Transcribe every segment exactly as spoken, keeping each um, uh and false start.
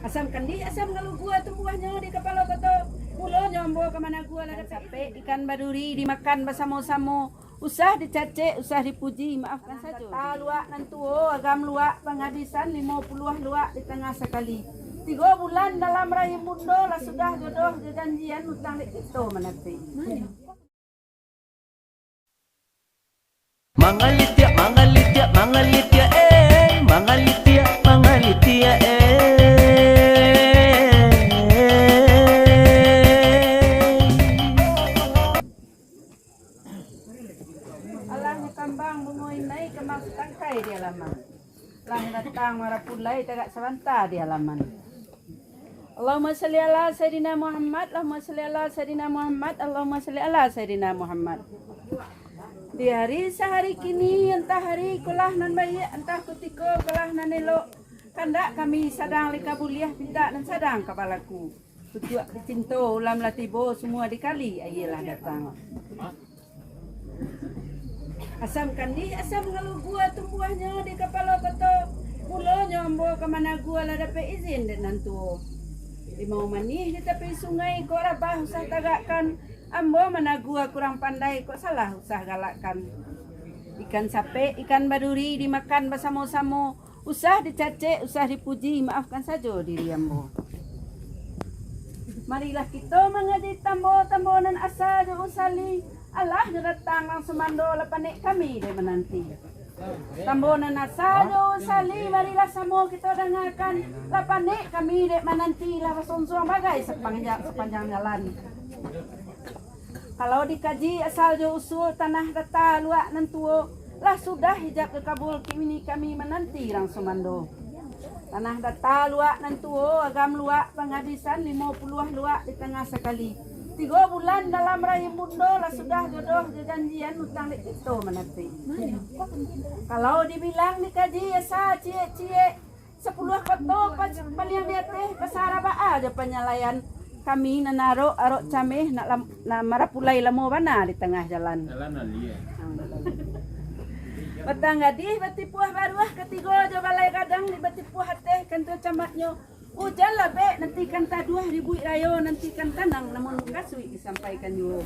Asam kandih, asam ngalugua tumbuahnyo di kapalo koto. Mulonyo ambo ka Managua lah dapek. Sapek ikan baduri dimakan basamo-samo. Usah dicacek, usah dipuji, maafkan sajo. Tanah data luak nan tuo, agam luak, pangabisan limo puluah luak di tangah sakali. Tigo bulan dalam rahim bundo, lah sudah jodoh jo janjian, utang dek kito mananti. Mangalitiak, mangalitiak, mangalitiak, eh, mangalitiak, mangalitiak, eh. Alah nyo kambang bungo inai, kambang satangkai di alaman. Lah datang marapulai tagak sabanta di alaman. Allahumma shalli ala Sayyidina Muhammad, Allahumma shalli ala Sayyidina Muhammad, Allahumma shalli ala Sayyidina Muhammad. Di hari sahari kini, antah hari kolah nan baiak, antah kutiko kolah nan elok, kandak kami sadang lika buliah, pintak nan sadang ka balaku. Tutuak dicinto, ulam lah tibo, sumua dikali, aia lah datang. Asam kandih, asam ngalugua tumbuahnyo di kapalo koto. Mulonyo ambo ka Managua lah dapek izin dek nan tuo. Limau manih di tapi sungai, kok rabah usah tagakkan. Ambo Managua kurang pandai, kok salah usah galakkan. Ikan sapek, ikan baduri dimakan basamo-samo. Usah dicacek, usah dipuji, maafkan sajo diri ambo. Marilah kito mangaji tambo-tambo nan asa jo usali. Alah nyo datang nan sumando, lah panek kami dek mananti. Tambo nan asa jo usali, marilah samo kito dangakan. Lah panek kami dek mananti, lah basonsuang bagai sapanjang, sapanjang jalan. Kalau dikaji asal jo usul, tanah data luak nan tuo, lah sudah ijab jo kabul, kini kami mananti rang sumando. Tanah data luak nan tuo, agam luak, pangabisan limo puluah luak di tangah sakali. Tigo bulan dalam rahim bundo, lah sudah jodoh jo janjian, utang dek kito mananti. Kalau dibilang dikaji asa ciek-ciek, Sapuluah koto pa-, paliang di ateh, basara baa jo panyalaian. Kami nan arok, arok cameh, nak lam-, nak marapulai lamo bana di tangah jalan. Jalan alia. Batang gadih batipuah baruah, katigo jo balai gadang di batipuah ateh, kantua camatnyo. Ujan labek nantikan taduah, ribuik rayo nantikan tanang, namun mukasuik disampaikan juo.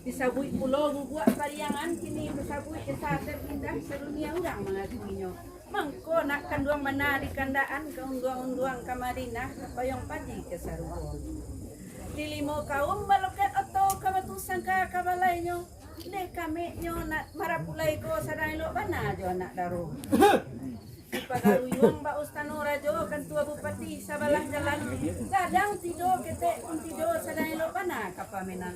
Disabuik pulo guguak Pariangan, kini disabuik desa terindah, sadunia urang mangakuinyo. Mangko nak kanduang bana di Kandaan, ka unduang-unduang ka Madinah, ka payuang paji ka sarugo. Di limo kaum baloket oto, ka batu sangka ka balainyo, deh kameknyo nak marapulai ko sadang elok bana jo anak daro. Dipagaruyuang bak ustano rajo, kantua bupati sabalah jalan, gadang tido, ketek pun tido, sadang elok bana ka pamenan.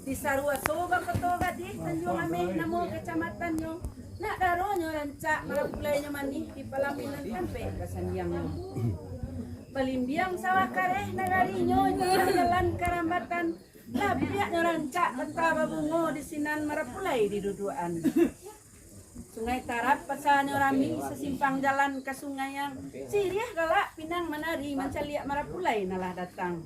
Disaruaso bak koto gadih, Tanjuang Ameh namo kacamatannyo. Nak daronyo rancak, marapulainyo manih, di palaminan tampek basandiangnyo. Balimbiang sawah kareh nagarinyo, jalan karambatan, lapiaknyo rancak, banta babungo di sinan, marapulai di duduakan. Sungai Tarab pasanyo rami, sasimpang jalan ka sungai yang siriah galak, pinang manari, mancaliak marapulai nan lah datang.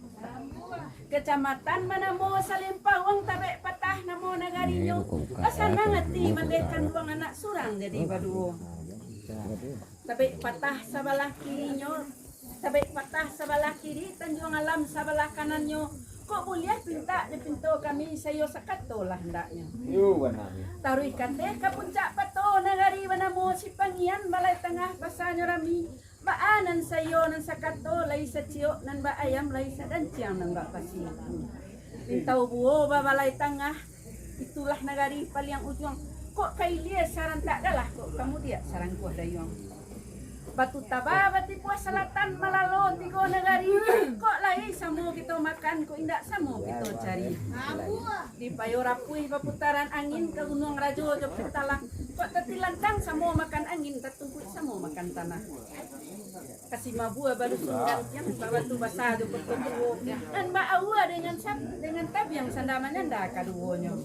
Kacamatan banamo Salimpauang, Tabek Patah namo nagarinyo, basanang ati mandeh kanduang anak surang jadi baduo. Tabek Patah sabalah kirinyo, Tabek Patah sabalah kiri, Tanjuang Alam sabalah kanannyo, kok buliah pintak dipinto kami, saiyo sakato lah handaknyo. Iyo, bana. Taruih kateh ka puncak pato, nagari banamo Sipangian, balai tangah pasanyo rami, baa nan saiyo nan sakato, lai saciok nan bak ayam, lai sadanciang nan bak pasi. Lintau Buo babalai tangah, itulah nagari paliang ujuang. Kok ka ilia sarantak galah, kok ka mudiak sarangkuah dayuang. Batu Taba batipuah salatan, malalo tigo nagari. Kok lai samo kito makan, kok indak samo kito cari. Di Payo Rapuih baputaran angin, ka Gunuang Rajo jo Pitalang. Kok tatilantang samo makan angin, tatungkuik samo makan tanah. Ka Simabua badusun gantiang, babatu basa jo koto tuo, nan baaua dengan sab-, dengan tabiang, sanda manyanda kaduonyo.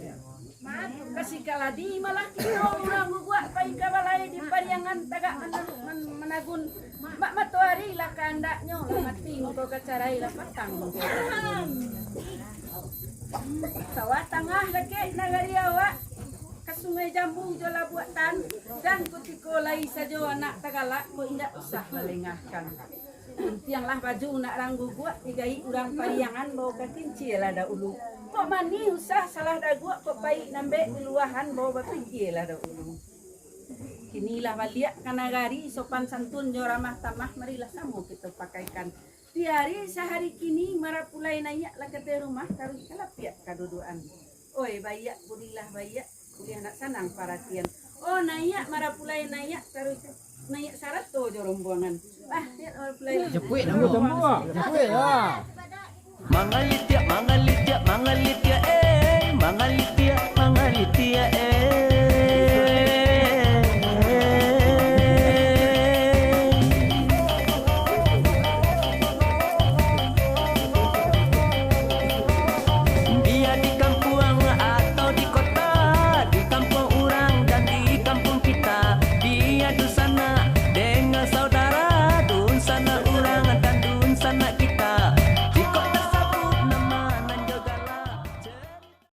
Ka Sikaladi malah kito urang guguak, pai ka balai di Pariangan, tagak mana-, man-, managun. Bak matoari lah kaandaknyo, lah mati mangko ka carai, lah patang mangko ka tibo. Sawah Tangah dakek nagari awak, ka Sungai Jambu jo Labuak Tan, dan kutiko lai sajo anak tagalak, kok indak usah balengahkan. Untianglah baju nak rang guguak, digaik urang pariangan, bao ka kincia lah dahulu. Kok manih usah salah daguak, kok paik nambek diluahan, bao bapikia lah dahulu. Kini lah baliak ka nagari, sopan santun jo ramah tamah, marilah samo kito pakaikan. Di ari sahari kini, marapulai naiak lah ka ateh rumah, taruih ka lapiak kadudukan. Oi, baiak, bulilah baiak, buliah nak sanang paratian. Oh, naiak marapulai naiak, taruih naiak sarato jo rombongan. Bah, liak marapulai. Japuik namo. Japuik lah. Mangalitiak, mangalitiak, mangalitiak, eh, mangalitiak, mangalitiak,